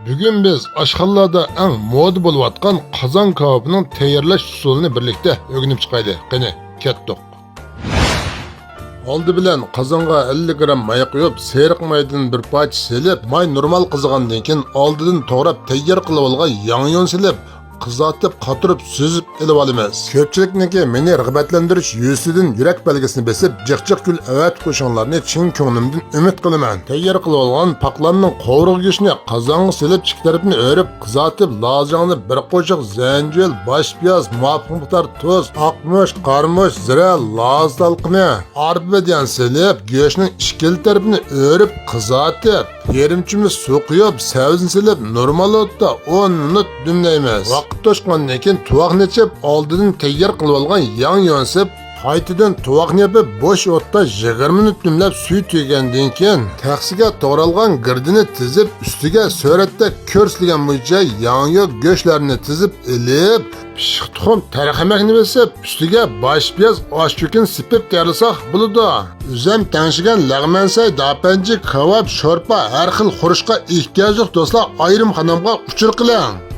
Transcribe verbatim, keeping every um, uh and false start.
بۈگۈن بىز ئاشخانىلاردا ئەڭ مودا بولۇۋاتقان قازان كاۋاپىنىڭ تەييارلاش ئۇسۇلىنى بىرلىكتە ئۆگىنىپ چىقايلى. قېنى، كەتتۇق. ئالدى بىلەن قازانغا ئەللىك گرام ماي قۇيۇپ، سېرىق مايدىن بىر پارچە سېلىپ، ماي نورمال قىزىغاندىن كېيىن، ئالدىدىن توغراپ تەييار قىلىۋالغان ياڭيۇن سېلىپ، قىزارتىپ، قاتۇرۇپ، سۈزۈپ ئېلىۋالىمىز. كۆپچىلىكنىڭكى مېنى رىغبەتلەندۈرۈش يۈزىسىدىن يۈرەك بەلگىسىنى بېسىپ، جىق جىق گۈل ئەۋەتىپ قويۇشۇڭلارنى چىن كۆڭلۈمدىن ئۈمىد قىلىمەن. تەييار قىلىۋالغان پاقلاننىڭ قوۋۇرغا گۆشىنى قازانغا سېلىپ، ئىككى تەرىپىنى ئۆرۈپ، قىزارتىپ، لازىڭىزنى بىر قوشۇق زەنجىۋىل، باش پىياز، مۇۋاپىق مىقدار تۇز، ئاقمۇچ، قارىمۇچ، زىرە، لازا سالقىنى، ئارپا بەدىيان سېلىپ، گۆشنىڭ ئىككىلا تەرىپىنى ئۆرۈپ، قىزارتىپ، يېرىم چۆمۈچ سۇ قۇيۇپ، سەۋزىنى سېلىپ، نورمال ئوتتا ئون مىنۇت دۈملەيمىز. ۋاقىت توشقاندىن كېيىن، تۇۋاقنى ئېچىپ، ئالدىدىن تەييار قىلىۋالغان ياڭيۇن سېلىپ، قايتىدىن تۇۋاقنى يېپىپ، بوش ئوتتا يىگىرمە مىنۇت دۈملەپ، سۈيى تۈگىگەندىن كېيىن، تەخسىگە توغرالغان گىردىنى تىزىپ، ئۈستىگە سۈرەتتە كۆرسىتىلگەن بويىچە ياڭيۇ گۆشلەرنى تىزىپ ئېلىپ، پىششىق تۇخۇم، تەرخەمەكنى بېسىپ، ئۈستىگە باش پىياز، ئاش چۆكىنى سېپىپ تەييارلىساق بولىدۇ. ئۆزۈم تەڭشىگەن لەغمەنسەي، داپەنجى، كاۋاپ، شورپا، ھەر خىل خۇرۇچقا ئېھتىياجلىق دوستلار ئايرىم خانامغا ئۇچۇر قىلىڭ.